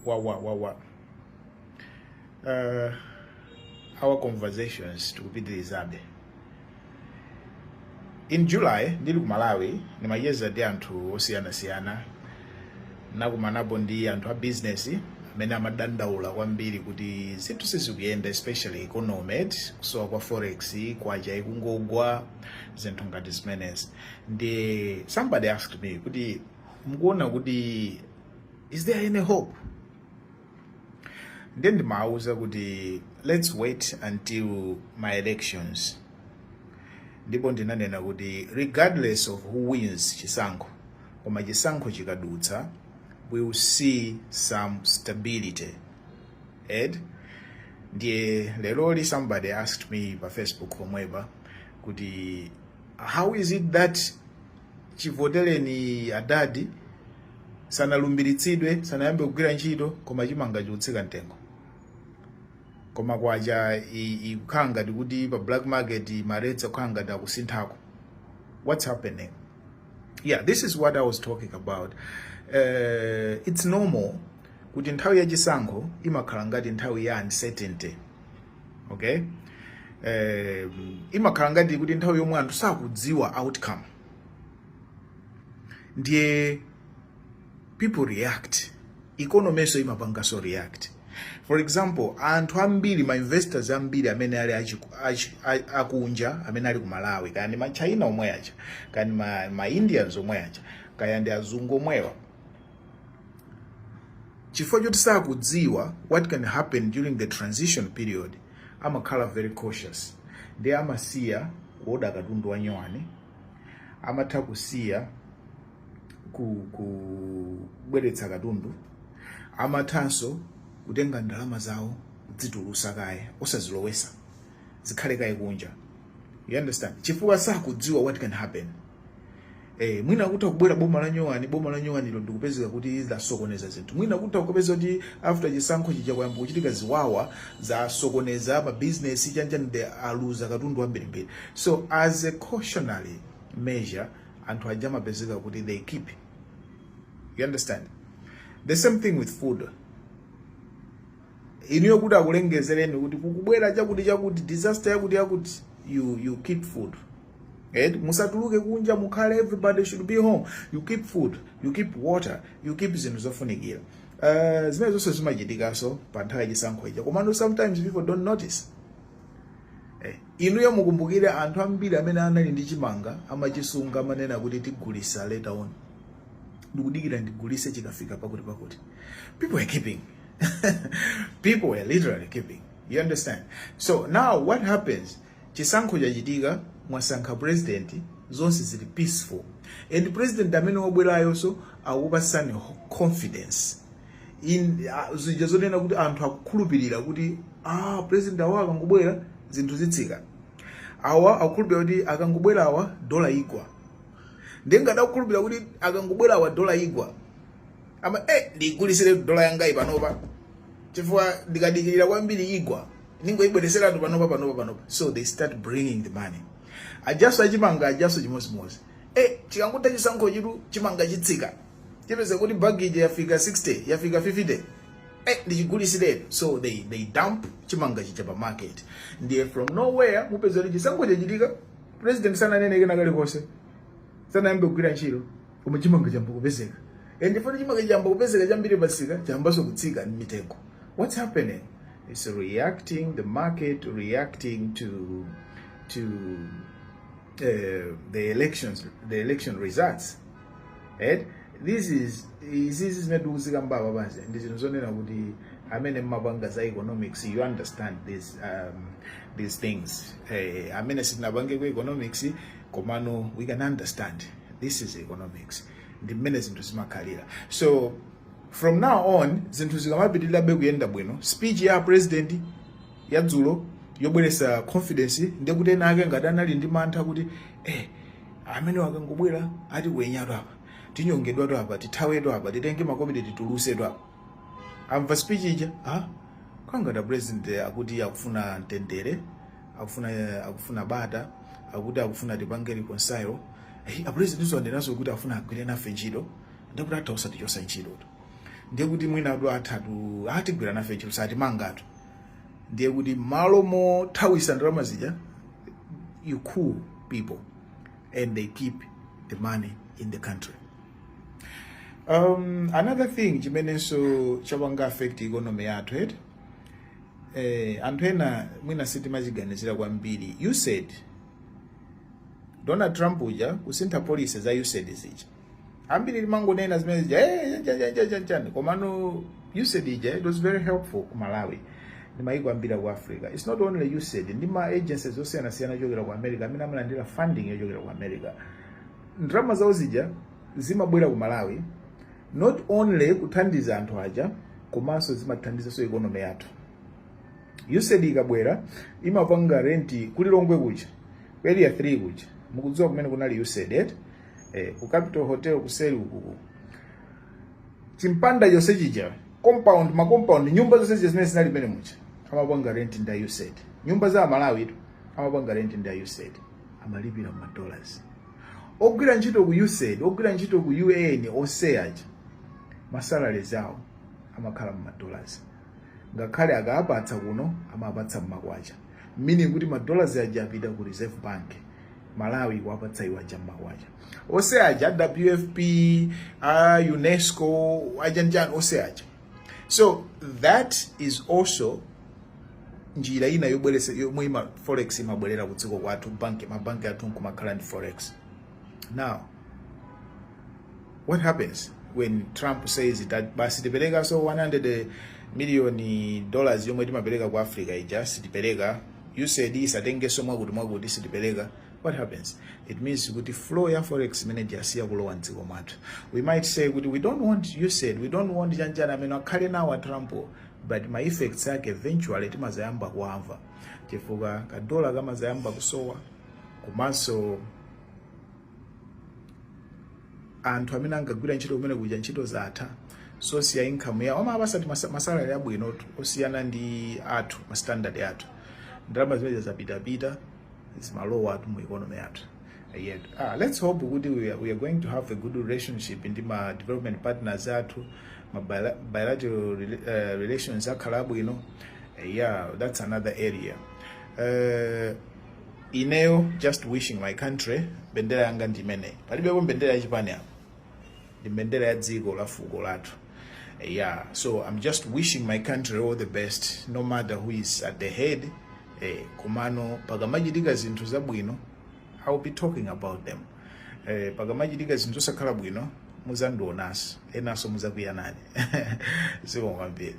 Wa wa wa wa. Our conversations tikupitirizabe. In July ndili ku Malawi, ndimacheza ndi anthu osiyanasiyana. Nakumanapo ndi anthu a business amene amadandaula kwambiri kuti zinthu sizikuyenda, especially economy, kusowa kwa forex, kwacha ikungogwa, zinthu ngati zimenezi. Ndi somebody asked me kuti, "Mukuona kuti is there any hope?" Ndiye ndimawuza kuti let's wait until my elections. Ndipo ndinanena kuti regardless of who wins chisankho, koma chisankho chikadutsa, we will see some stability ed. Ndiye leroli somebody asked me pa Facebook pomwepa kuti how is it that chivotereni adadi sanalumbiritsidwe, sanayambe kugwira ntchito, koma chimanga chikutsika mtengo, koma kwacha ikukhala ngati kuti pa black market ma rates akukhala ngati akusinthako? What's happening? Yeah, this is what I was talking about. It's normal kuti nthawi yachisankho imakhala ngati nthawi ya uncertainty, okay? Imakhala ngati kuti nthawi yomwe anthu sakudziwa outcome, ndiye people react, economy imapanganso react. For example, anthu ambiri, ma investors ambiri amene ali akunja amene ali ku Malawi, kaya ndi ma China omwe aja, kaya ndi ma Indians omwe aja, kaya ndi azungu omwewa, chifukwa choti sakudziwa what can happen during the transition period, amakhala very cautious. Ndiye amasiya kuoda katundu wa nyowani, amatha kusiya kubweretsa katundu, amathanso kutenga ndalama zawo kudzitulusa kaye, osazilowesa, zikhale kaye kunja, you understand? Chifukwa sakudziwa what can happen. Mwina kutha kubwera boma la nyowani, boma la nyowanilo ndikupezeka kuti lasokoneza zinthu. Mwina kutha kupeza kuti after chisankho chija kuyamba kuchitika ziwawa, zasokoneza mabizinesi, chanjani, de aluza katundu ambirimbiri. So as a cautionary measure, anthu aja amapezeka kuti they keep, you understand? The same thing with food. Inuyo kuti akulengezereni kuti kukubwera chakuti chakuti, disaster yakuti yakuti, you keep food, right? Musatuluke kunja, mukhale, everybody should be home. You keep food, you keep water, you keep zinthu zofunikira. Zimene zonse zimachitikanso pa nthawi yachisankho ija, komano sometimes people don't notice. Inuyo mukumbukire anthu ambiri amene anali ndi chimanga amachisunga, amanena kuti tigulisa later on, ndikudikira ndigulise chikafika pakuti pakuti. People were keeping, people were literally keeping, you understand? So now what happens? Chisankho chachitika, mwasankha president, zonse zili peaceful, and president amene wabwerayonso akupasani confidence in zija zonena kuti anthu akukhulupirira kuti, ah, president awa akangobwera zinthu zitsika, awa akukhulupirira kuti akangobwera awa dola igwa. Ndiye ngati akukhulupirira kuti akangobwera awa dola igwa, ama ndigulisire dola yangayi panopa, chifukwa ndikadikirira kwambiri igwa, ningoibwereseratu panopa panopa panopa. So they start bringing the money. Ajaso achimanga ajaso chimozimozi, chikangotha chisankho chitu chimanga chitsika, chipeza kuti bag ija yafika 60, yafika 50, ndichigulisiretu. So they dump chimanga chija pa market. Ndiye from nowhere mupeza kuti chisankho chachitika, president sananene kena kalikonse, sanayambe kugwira ntchito, koma chimanga chamba kupezeka. And foti chimanga chamba kupezeka chambiri pasika, chambaso kutsika ndi mitengo. What's happening? It's reacting, the market reacting to the elections, the election results, right? This is izizi zimene tikuzikamba pansi ndi zinthu zonena kuti amene mmapanga za economics, you understand these things. Amene sitinapangeko economics, komano we can understand this is economics, ndi mmene zinthu zimakhalira. So from now on, zinthu zikamapitirirabe kuyenda bwino, speech ya president ya dzulo yobweretsa confidence, ndekuti ena ake ngati anali ndi mantha kuti amene akangobwera ati kwenyatu apa, tinyongedwatu apa, tithawetu apa, titenge makobidi titulusetu apa, amva speech ija, ah, kangati president akuti akufuna mtendere, akufuna bata, akuti akufuna tipange reconcile, a president anenaso kuti afuna agwire nafe ntchito, ndekuti atha usatichosa ntchito. Ndiye kuti mwinatu athatu atigwira nafe ntchito, satimangatu. Ndiye kuti malo mothawisa ndalama zija, you cool people and they keep the money in the country. Another thing chimenenso chapanga affect economy yathu, eti, anthu ena mwina sitimachiganizira kwambiri, USAID. Donald Trump uja kusintha policy za USAID zija, ambiri limangonena zimene zija, chani, chani, chani, chani. Komano USAID ija, it was very helpful ku Malawi ndi maiko ambiri ku Africa. It's not only USAID, ndi ma agencies osiyanasiyana ochokera ku America amene amalandira funding yochokera ku America. Ndalama zawo zija zimabwera ku Malawi not only kuthandiza anthu aja, komanso zimathandizanso economy yathu. USAID ikabwera imapanga rent ku Lilongwe kuja, ku Area 3 kuja. Mukudziwa kumene kunali USAID, eti? Ku Capital Hotel kuseri ukuku, chimpanda chonse chija, compound, ma compound, nyumba zonse zija zimene zinali pene muja, amapanga rent ndi USAID. Nyumba za Malawi tu amapanga rent ndi USAID, amalipira ma dollars. Ogwira ntchito ku USAID, ogwira ntchito ku UN, onse aja ma salaries awo amakhala mu dollars, ngakhale akaapatsa kuno amapatsa mmakwacha, meaning kuti ma dollars aja apita ku Reserve Bank. Malawi kuwapatsa iwo aja mmakwacha. Onse aja, WFP, a UNESCO, ajanjani, onse aja. So that is also njira ina yobweresa yomwe ima forex imabwerera ku dziko kwathu, banki, mabanki athu nkumakhala ndi forex. Now what happens when Trump says that basi tipereka so 100 million dollars yomwe timapereka ku Africa ija sitipereka, USAID isatengenso mwakuti mwakuti sitipereka? What happens? It means kuti flow ya forex imene yasiya kulowa mdziko mwathu. We might say kuti we don't want USAID, we don't want chanjani, amene akhale nawo a Trump, but ma effects ake eventually timazayamba kuamva, chifukwa kadola kamazayamba kusowa, komanso anthu amene angagwira ntchito kumene kuja ntchito zatha, source ya income yawo amapasa ma salary abwino osiyana ndi athu, ma standard athu. Ndalama zimene zapitapita zimalowa atu mu economy yathu yet. Let's hope kuti we are going to have a good relationship ndi ma development partners athu, ma bilateral relations akhala abwino. Yeah, that's another area. Ineyo just wishing my country. Bendera yanga ndi imeneyi, palibepo mbendera yachipani apa, ndi mbendera ya dziko la fuko lathu. Yeah, so I'm just wishing my country all the best, no matter who is at the head. Komano pakamachitika zinthu zabwino, I will be talking about them. Pakamachitika zinthu zosakhala bwino, muzandionanso, enanso muzakwiya nane. Zikomo kwambiri.